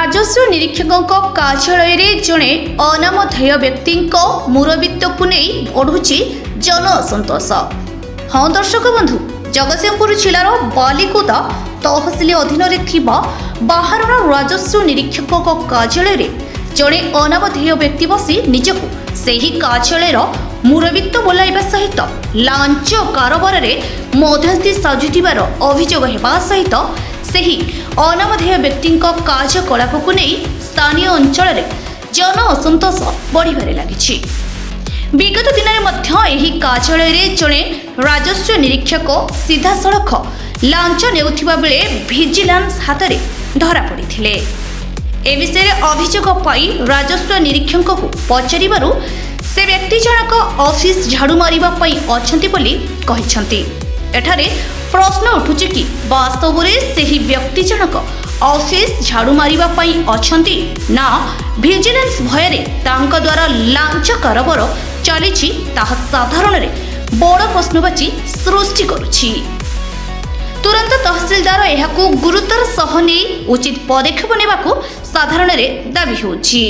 ରାଜସ୍ୱ ନିରୀକ୍ଷକଙ୍କ କାର୍ଯ୍ୟାଳୟରେ ଜଣେ ଅନାମଧେୟ ବ୍ୟକ୍ତିଙ୍କ ମୁରବିତ୍ୱକୁ ନେଇ ବଢ଼ୁଛି ଜନ ଅସନ୍ତୋଷ। ହଁ ଦର୍ଶକ ବନ୍ଧୁ, ଜଗତସିଂହପୁର ଜିଲ୍ଲାର ବାଲିକୁଦା ତହସିଲ ଅଧୀନରେ ଥିବା ବାହାରର ରାଜସ୍ୱ ନିରୀକ୍ଷକଙ୍କ କାର୍ଯ୍ୟାଳୟରେ ଜଣେ ଅନାମଧେୟ ବ୍ୟକ୍ତି ବସି ନିଜକୁ ସେହି କାର୍ଯ୍ୟାଳୟର ମୁରବିତ୍ୱ ବୋଲାଇବା ସହିତ ଲାଞ୍ଚ କାରବାରରେ ମଧ୍ୟସ୍ଥି ସାଜୁଥିବାର ଅଭିଯୋଗ ହେବା ସହିତ ସେହି ଅନାମଧେୟ ବ୍ୟକ୍ତିଙ୍କ କାର୍ଯ୍ୟକଳାପକୁ ନେଇ ସ୍ଥାନୀୟ ଅଞ୍ଚଳରେ ଜନ ଅସନ୍ତୋଷ ବଢ଼ିବାରେ ଲାଗିଛି। ବିଗତ ଦିନରେ ମଧ୍ୟ ଏହି କାର୍ଯ୍ୟାଳୟରେ ଜଣେ ରାଜସ୍ୱ ନିରୀକ୍ଷକ ସିଧାସଳଖ ଲାଞ୍ଚ ନେଉଥିବା ବେଳେ ଭିଜିଲାନ୍ସ ହାତରେ ଧରାପଡ଼ିଥିଲେ। ଏ ବିଷୟରେ ଅଭିଯୋଗ ପାଇ ରାଜସ୍ୱ ନିରୀକ୍ଷକଙ୍କୁ ପଚାରିବାରୁ ସେ ବ୍ୟକ୍ତି ଜଣକ ଅଫିସ ଝାଡୁ ମାରିବା ପାଇଁ ଅଛନ୍ତି ବୋଲି କହିଛନ୍ତି। ଏଠାରେ ପ୍ରଶ୍ନ ଉଠୁଛି କି ବାସ୍ତବରେ ସେହି ବ୍ୟକ୍ତି ଜଣକ ଅଫିସ ଝାଡୁ ମାରିବା ପାଇଁ ଅଛନ୍ତି ନା ଭିଜିଲାନ୍ସ ଭୟରେ ତାଙ୍କ ଦ୍ୱାରା ଲାଞ୍ଚ କାରବାର ଚାଲିଛି, ତାହା ସାଧାରଣରେ ବଡ଼ ପ୍ରଶ୍ନବାଚୀ ସୃଷ୍ଟି କରୁଛି। ତୁରନ୍ତ ତହସିଲଦାର ଏହାକୁ ଗୁରୁତର ସହ ନେଇ ଉଚିତ ପଦକ୍ଷେପ ନେବାକୁ ସାଧାରଣରେ ଦାବି ହେଉଛି।